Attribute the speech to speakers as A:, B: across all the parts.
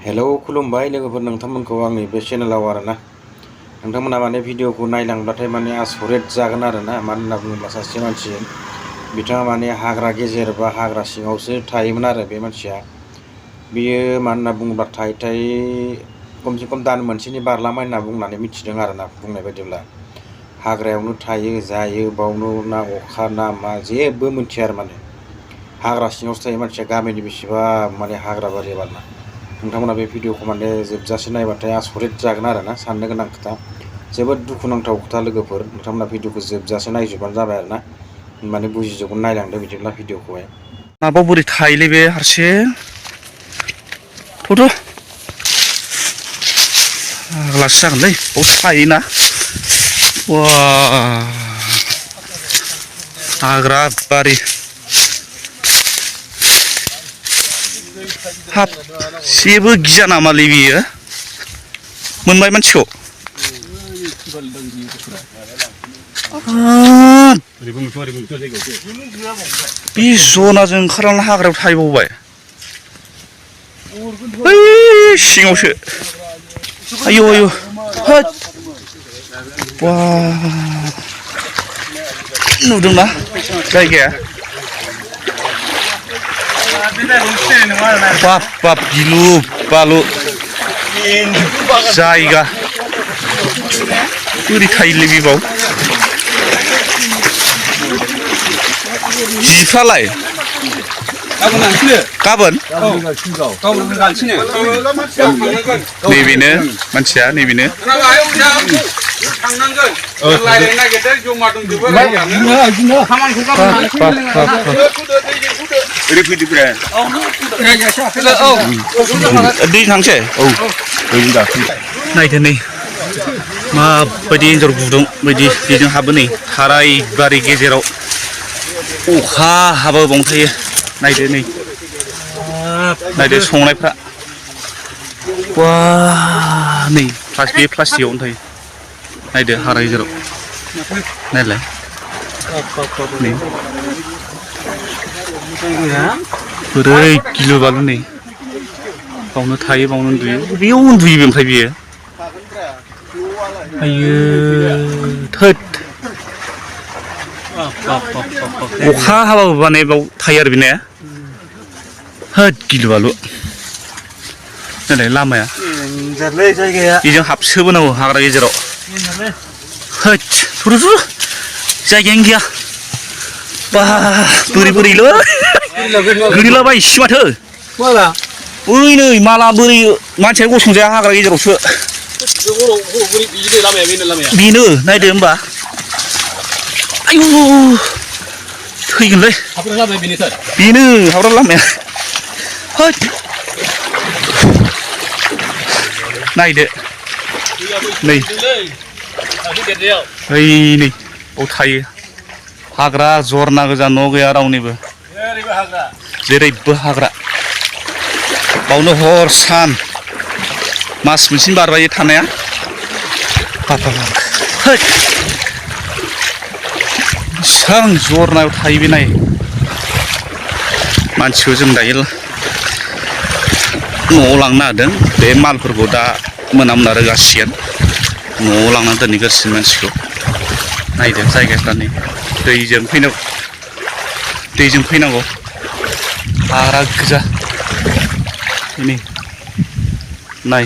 A: hello खुलुमबाय लोगोफोर नोंथांमोनखौ आंनि बे चेनेलाव आरोना नोंथांमोना माने भिडिअखौ नायलांब्लाथाय माने आसरित जागोन आरोना मानो होनना बुङोब्ला सासे मानसि बिथाङा माने हाग्रा गेजेर बा हाग्रा सिङावसो थायोमोन आरो बे मानसिया बियो मानो होनना बुङोब्ला थाय खमसे खम दान मोनसेनि बारलांबाय होनना बुंनानै मिथिदों आरोना बुंनाय बायदिब्ला हाग्रायावनो थायो जायो बावनो ना अखा ना मा जेबो मिथिया आरो माने हाग्रा सिङावसो थायो मानसिया गामिनि बेसेबा माने हाग्रा बारि आरोना नोंथांमोना बे भिडिअखौ माने जोबजासे नायबाथाय आसरित जागोन आरोना साननो गोनां खोथा जोबोद दुखुनांथाव खोथा लोगोफोर नोंथांमोना भिडिअखौ जोबजासे नायजोबबानो जाबाय आरोना माने बुजिजोबगोन नायलांदो बिदिब्ला भिडिअखौहाय
B: माबाव बोरै थायोलै बे हारसिं थ'थ' आगलासो जागोनलै बाव थायोना वा हाग्रा बारि हाब जेबो गिया नामालै बियो मोनबाय मानसिखौ बे जनाजों ओंखारलांना हाग्रायाव थाहैबावबाय बै सिङावसो आयौ आयौ होद बा नुदोंना जायगाया बाप बाप गिलु बालु जायगा बोरै थायोलै बेबाव जिफ्रालाय गाबोन नैबेनो मानसिया नैबेनो दै थांसै नायदो नै माबायदि एन्जर गुदुं बायदि बेजों हाबो नै थाराय बारि गेजेराव अखा हाबो बावनो थायो नायदो नै नायदो संनायफ्रा बा नै बे प्लास्टिकआवनो थायो नायदो हारा गेजेराव नायलाय नै बोरै गिलु बालु नै बावनो थायो बावनो उन्दुयो बेयाव उन्दुयो ओमफ्राय बियो आयो थोद अखा हाबाबो माने बाव थायो आरो बेने होद गिलु बालु नायलाय लामाया बेजों हाबसोबोनांगौ हाग्रा गेजेराव होद थुरु थुरु जायगायानो गैया बा बोरै बोरैलै गोलैलाबायसै माथो बै नै माला बोरै मानसियानो गसंजाया हाग्रा गेजेरावसो बेनो नायदो होमबा आयु थैगोनलै बेनो हाब्रा लामाया होद नायदो नै ओइ नै बाव थायो हाग्रा जरना गोजा न' गैया रावनिबो जेरैबो हाग्रा बावनो हर सान मास मोनसेनि बारबाय थानाया होद बेसेबां जरनायाव थायो बे नाय मानसिखौ जों दायो न'आव लांनो नागिरदों बे मालफोरखौ दा मोना मोना रोगासिगोन न'आव लांना दोनहैगासिनो मानसिखौ नायदो जायगाफ्रा नै दैजों फैनांगौ हाग्रा गोजा नै नाय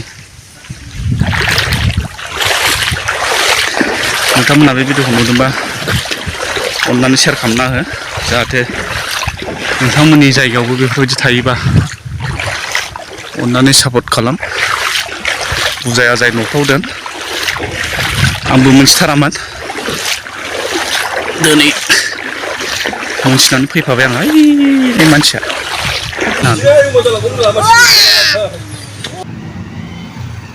B: नोंथांमोना बे भिडिअखौ नुदोंबा अननानै शेयार खालामना हो जाहाथे नोंथांमोननि जायगायावबो बेफोरबायदि थायोबा अननानै सापर्ट खालाम बुजाय आजाय न'फ्राव दोन आंबो मोनथिथारामोन दिनै मोनथिनानै फैफाबाय आं ओइ मानसिया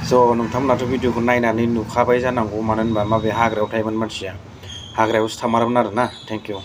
A: स' नोंथांमोनाथ' भिडिअखौ नायनानै नुखाबाय जानांगौ मानो होनबा माबे हाग्रायाव थायोमोन मानसिया हाग्रायावसो थामारोमोन आरोना थेंक इउ